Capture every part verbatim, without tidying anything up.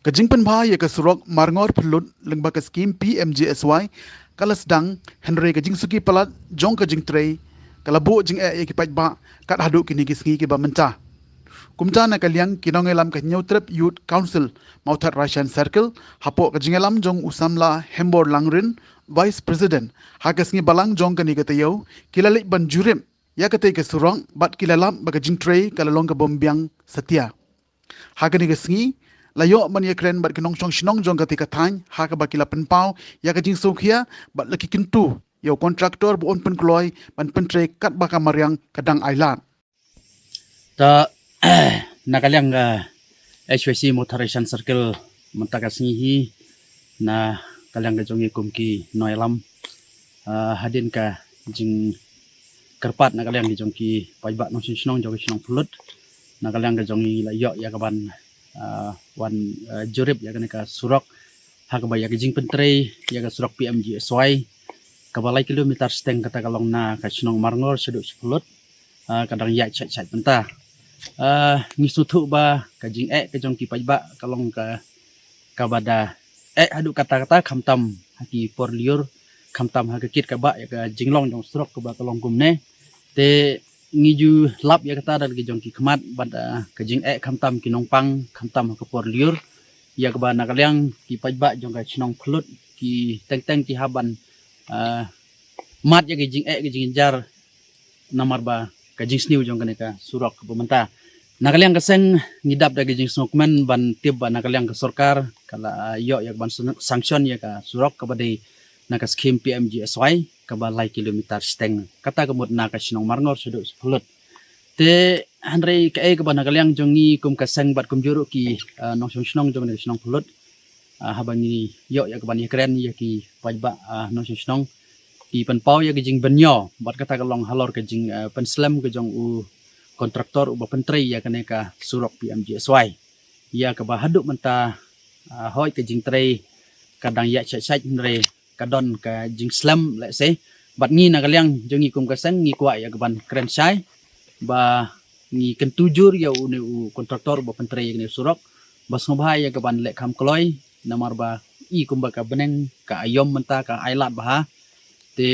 Ka jingpynbha ïa ka surok Marngor Phyllud lyngba ka skhim P M G S Y ka la sdang, hynrei ka jingsuki palat jong ka jingtrei ka la buh jingeh ïa ki paidbah kat haduh kine ki sngi kiba mynta. Kumta na ka liang ki nongïalam ka Hynñiewtrep Youth Council Mawthadraishan Circle, hapoh ka jingïalam jong u samla Hembor Langrin, Vice President, ha ka sngi balang jong kane ka taïew ki la leit ban jurip ïa katei ka surok bad ki la lap ba ka jingtrei ka la long ka bym biang satia. Ha kane ka sngi la ïoh ban ïakren bad ki nongshong shnong jong katei ka thaiñ, ha kaba ki la pynpaw ïa ka jingsngewkhia bad la ki kyntu ïa u kontraktor ba un pynkloi ban pyntrei katba ka mariang ka dang ailad. Ta na ka liang ka H Y C Mawthadraishan Circle mynta ka sngi hi, na ka liang ka jong ngi kum ki nongïalam, ah, hadien ka jingkyrpad na ka liang ka jong ki paidbah nongshong shnong jong ka shnong Phyllud, na ka liang ka jong ngi la ïoh ïa ka ban, ah, wan, ah, jurip ïa kane ka surok, ha kaba ïa ka jingpyntrei ïa ka surok P M G S Y kaba lai kilometer shiteng, kata ka long na ka shnong Marngor shaduh sha Phyllud, ah, ka dang ïaid shait shait mynta. Ah, ngi sngewthuh ba ka jingeh ka jong ki paidbah ka long ka, kaba da eh haduh katta katta, khamtam ha ki por lyiur, khamtam ha ka kit kaba ïa ka jinglong jong surok kaba ka long kumne. Te ngi ju lap ïa kata da la ki jong ki khmat bad, ah, ka jingeh khamtam ki nongpang, khamtam ha ka por lyiur, ïa kaba na ka liang ki paidbah jong ka shnong Phyllud ki teng teng ki hap ban, ah, mad ïa ka jingeh ka jingjynjar namar ba ka jingsniew jong kane ka surok kaba mynta. Na ka liang ka seng ngi dap da ka jingsngewkmen ban tip ba na ka liang ka sorkar ka la ïoh ïa ka ban san-, sanction ïa ka surok kaba dei na ka skhim P M G S Y kaba lai kilometer shiteng, kata ka mut na ka shnong Marngor shaduh sha Phyllud. Te hynrei kaei kaba na ka liang jong ngi kum ka seng bad kumjuh ruh ki, ah, nongshong shnong jong kane ka shnong Phyllud, ah, haba ngi ïoh ïa ka ban ïakren ïa ki paidbah, ah, nongshong shnong, ki pynpaw ïa ka jingpynïoh bad kata ka long halor ka jing, ah, pynslem ka jong u kontraktor uba pyntrei ïa kane ka surok P M G S Y, ïa kaba haduh mynta, ah, hooid ka jingtrei ka dang ïaid shait shait, hynrei ka don ka jingslem lehse. Bad ngi na ka liang jong ngi kum ka seng ngi kwah ïa ka ban kren shai ba ngi kyntu jur ïa une u kontraktor uba pyntrei ïa kane ka surok ba sngewbha ïa ka ban leh kham kloi, namar ba i kumba ka bneng ka aïom mynta ka ailad bha. Te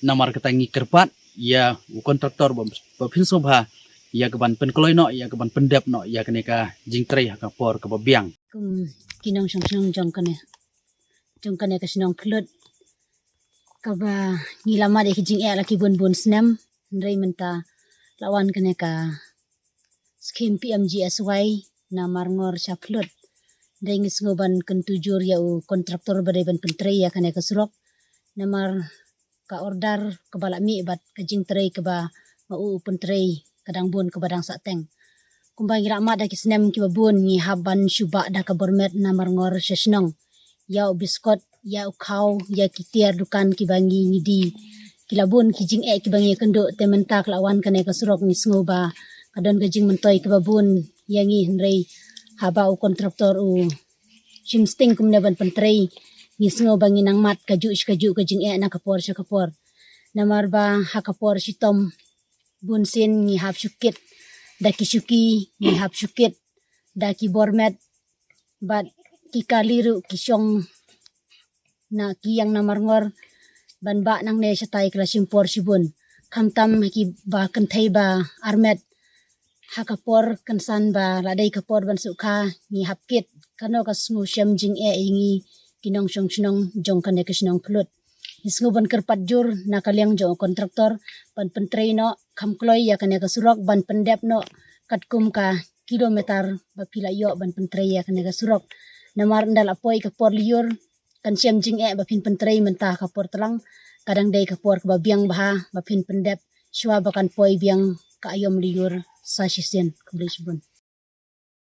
namar kata ngi kyrpad ïa u kontraktor ba, ba phin sngewbha ïa ka ban pynkloi noh, ïa ka ban pyndep noh ïa kane ka jingtrei ha ka por kaba biang. Kum ki nongshong shnong jong kane, jong kane ka shnong Phyllud, kaba ngi la mad ïa ki jingeh la ki bun bun snem, hynrei mynta la wan kane ka skhim P M G S Y na Marngor sha Phyllud. Hynrei ngi sngew ban kyntu jur ïa u kontraktor ba dei ban pyntrei ïa kane ka surok, namar ka order kaba la mih bad ka jingtrei kaba ma u u pyntrei ka dang bun, kaba dang sahteng. Kumba ngi la mad da ki snem kiba bun ngi hap ban shu bah da ka bor met na Marngor sha shnong, ïa u biskot, ïa u khaw, ïa ki tiar dukan kiba ngi ngi die. Ki la bun ki jingeh kiba ngi kynduh, te mynta ka la wan kane ka surok ngi sngew ba ka don ka jingmyntoi kaba bun ïa ngi, hynrei haba u kontraktor u shim sting kumne ban pyntrei, ngi sngew ba ngi nang mad kajuh shi kajuh ka jingeh na ka por sha ka por. Namar ba ha ka por shitom bunsien ngi hap shu kit da ki shuki, ngi hap shu kit da ki bor met bad ki kali ruh ki shong na ki ïing na Marngor ban bah nangne shatai ka la shim por shibun. Khamtam ha kiba kynthei ba armet ha ka por kynsan ba la dei ka por ban sukha ngi hap kit, kano ka sngewshem jingeh ïa ngi ki nongshong shnong jong kane ka shnong Phyllud. Ngi sngew ban kyrpad jur na ka liang jong u kontraktor ban pyntrei noh kham kloi ïa kane ka surok, ban pyndep noh katkum ka kilometer ba phi la ïoh ban pyntrei ïa kane ka surok. Namar ynda la poi ka por lyiur kan shem jingeh ba phin pyntrei mynta ka por tlang, ka dang dei ka por kaba biang bha ba phin pyndep shuwa ba kan poi biang ka aïom lyiur sa shisien. Khublei shibun.